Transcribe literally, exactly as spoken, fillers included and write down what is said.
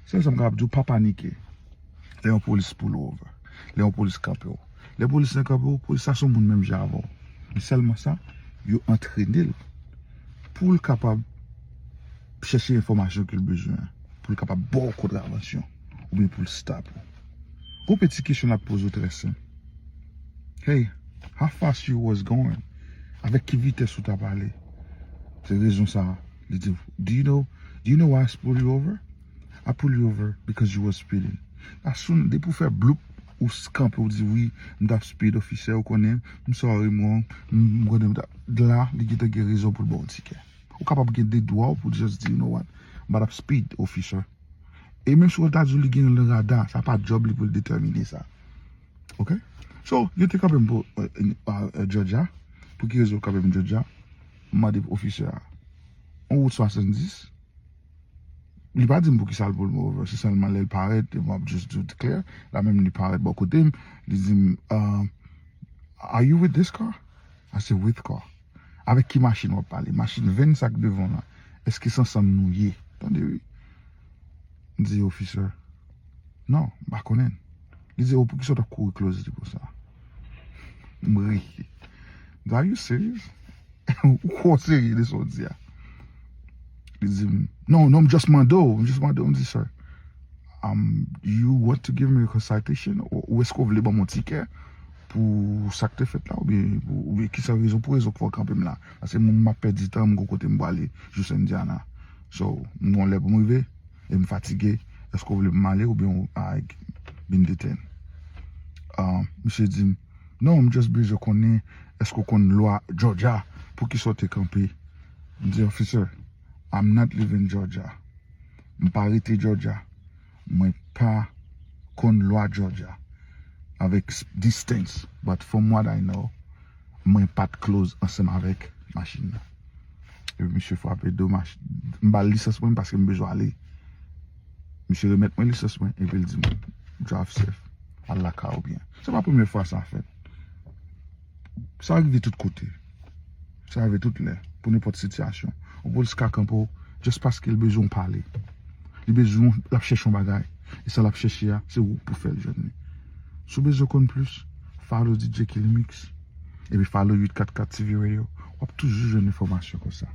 Sèl sa m kapab di w, pa panike. Lè yon polis pull over, lè yon polis kanpe w, lè polis la kanpe w, polis la se yon moun menm jan avè w. Men sèlman sa, yo antrene l pou l kapab chèche enfòmasyon ke l bezwen an, pou l kapab ba w kontravansyon oubyen pou l stop ou. Gon peti kesyon l ap poze w trè senp. Hey, how fast you was going? Avèk ki vitès ou t ap ale? Se rezon sa a. Li di, do you know, do you know why I pull you over? I pull you over because you were speeding. As soon, depi w fè bloup, ou s- kanpe, ou di wi, m t ap speed, officer, ou konnen, m sorry, m wrong, m konnen m t ap. La, li gentan gen rezon pou l ba w tikè. Ou kapab gen de dwa w pou just di, you know what, m pa t ap speed, officer. E menm si w ta di w li gen rada, sa pa job li pou l detèmine sa. Ok? So, yo te kanpe m pou, euh, euh, euh, Georgia. Pou ki rezon yo kanpe m Georgia? M mande ofisè a. On wout swasanndis. Li pa di m pou ki sa l pull m over. Se sèlman lè l parèt, e m ap just di w klè. La menm li parèt bò kote m. Li di m, uh, are you with this car? I said, with car. Avèk ki machin w ap pale? Machin venn sa k devan w la. Èske se ansanm nou ye? Tande wi. M di, officer, non, m pa konnen. Li di, o, poukisa w t ap kouri close li konsa? M ri. M di, are you serious? Ou kwè w serye de sa w di a? Li di m, non, non, m just mande w, m just mande w, m di, sir, um, you want to give me a citation? Ou, ou èske w vle ban m yon tikè pou sa k te fèt la? Oubyen, oubyen ki sa rezon, pou rezon k fè w kanpe m la? Paske mwen, m ap pèdi tan, m gon kote m prale, jous Indiana. So, m gon lè pou m rive, e m fatige. Èske w vle m ale oubyen w, I been detained? Ah, misye di m, non, m just bezwen konnen, èske w konn lwa Georgia? Poukisa w te kanpe? M di, officer, I'm not living Georgia. M pa rete Georgia. Mwen pa konn lwa Georgia avèk s- distance. But from what I know, mwen pa t close ansanm avèk machin nan. Epi misye frape do machin. M ba l lisans mwen paske m bezwen ale. Misye remèt mwen lisans mwen epi l di m, drive safe. Al lakay ou byen. Se pa premye fwa sa fèt. Sa rive tout kote. Sa rive tout lè. Pou nenpòt sitiyasyon. Yon polis ka kanpe w just paske l bezwen w pale. Li bezwen w, l ap chèche yon bagay. E sa l ap chèche a, se ou k pou fè l jwenn li. Si w bezwen konn plis, follow D J Killy Mix. Epi follow uit kat kat T V Radio. W ap toujou jwenn enfòmasyon konsa.